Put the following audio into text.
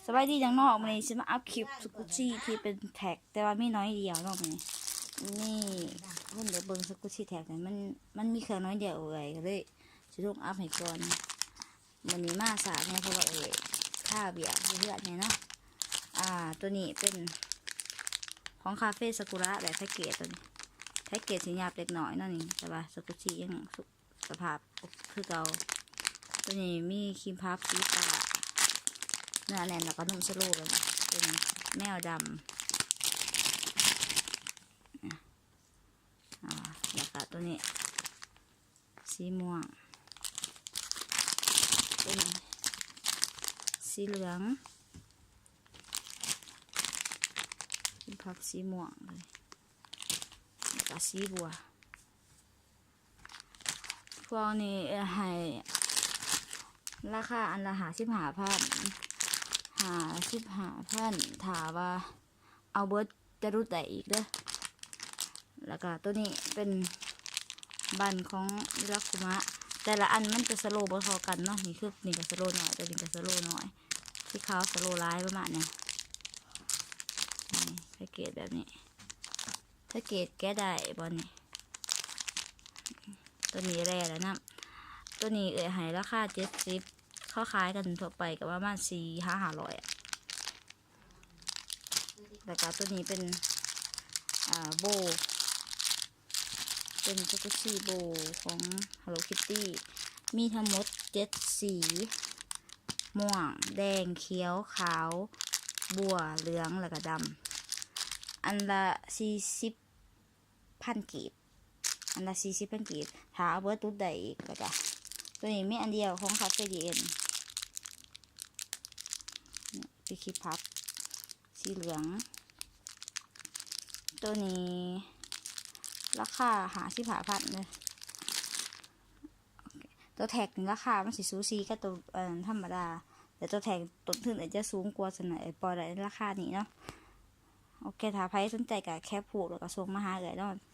ສະບາຍດີນ້ອງໆ ມື້ນີ້ຊິມາອັບຄລິບສະກຸດຊີທີ່ເປັນແທັກ ແຕ່ວ່າມີໜ້ອຍດຽວເນາະ ມື້ນີ້ມີຄົນຢາກເບິ່ງສະກຸດຊີແທັກ ແຕ່ມັນ ມັນມີເຄື່ອງໜ້ອຍດຽວເອື້ອຍ ກໍເລີຍຊິລົງອັບໃຫ້ກ່ອນ. ມື້ນີ້ມາຊ້າແດ່ ເພາະວ່າເອື້ອຍຄາວຽກຢູ່ເຮືອນແດ່ເນາະ. ອ່າ ໂຕນີ້ເປັນຂອງຄາເຟຊາກຸຣະ ແບບແພັກເກດ ໂຕນີ້ແພັກເກດຊິຫຍາບເລັກນ້ອຍເນາະນີ້ ແຕ່ວ່າສະກຸດຊີຍັງສຸ ສະພາບຄືເກົ່າ. ໂຕນີ້ມີຄຣີມພັບສີຟ້າ ເນື້ອແໜ້ນ ແລ້ວກໍນຸ້ມສະໂລ ແບບນີ້ ເປັນແມວດຳ ອາ ແລ້ວກໍໂຕນີ້ສີມ່ວງ ໂຕນີ້ສີເຫຼືອງ ຄຣີມພັບສີມ່ວງເລີຍ ແລ້ວກໍສີບົວ. ພວກນີ້ໃຫ້ລາຄາອັນລະຫ້າສິບຫ້າພັນ ຫ້າສິບຫ້າພັນ ຖ້າວ່າເອົາເບິດຈະຫຼຸດໄດ້ອີກເດີ. ແລ້ວກໍໂຕນີ້ເປັນບັ້ນຂອງມິລາຄຸມະ ແຕ່ລະອັນມັນຈະສະໂລບໍ່ເທົ່າກັນເນາະ. ນີ້ຄື ນີ້ກໍສະໂລໜ້ອຍ ໂຕນີ້ກໍສະໂລໜ້ອຍ ສີຂາວສະໂລຫຼາຍ ປະມານນີ້. ນີ້ແພັກເກດແບບນີ້ ແພັກເກດແກະໄດ້ບໍ່ນີ້? ໂຕນີ້ແລແລ້ວນຳ. ໂຕນີ້ເອື້ອຍໃຫ້ລາຄາເຈັດສິບ ເຂົາຂາຍກັນທົ່ວໄປກໍປະມານສີ່ຫາຫ້າຮ້ອຍ. ແລ້ວກໍໂຕນີ້ເປັນ ອ່າ ໂບ ເປັນສະກຸດຊີໂບຂອງ Hello Kitty ມີທັງໝົດເຈັດສີ ມ່ວງ ແດງ ຂຽວ ຂາວ ບົວ ເຫຼືອງ ແລ້ວກໍດຳ. ອັນລະສີ່ສິບພັນກີບ ອັນລະສີ່ສິບພັນກີບ ຖ້າເອົາເບິດຫຼຸດໄດ້ອີກ. ແລ້ວກໍໂຕນີ້ມີອັນດຽວຂອງ Cafe DM ນີ້ ເປັນຄຣີມພັບສີເຫຼືອງ. ໂຕນີ້ລາຄາຫ້າສິບຫ້າພັນເດີ. ໂຕແທັກນີ້ລາຄາມັນຊິສູສີກັບໂຕ ເອີ ທຳມະດາ ແຕ່ໂຕແທັກຕົ້ນທຶນອາດຈະສູງກວ່າຊັ້ນນະ ເອີ ພໍໄດ້ລາຄານີ້ເນາະ. ໂອເຄ ຖ້າໃຜສົນໃຈກໍແຄປຮູບ ແລ້ວກໍສົ່ງມາຫາເອື້ອຍເນາະ.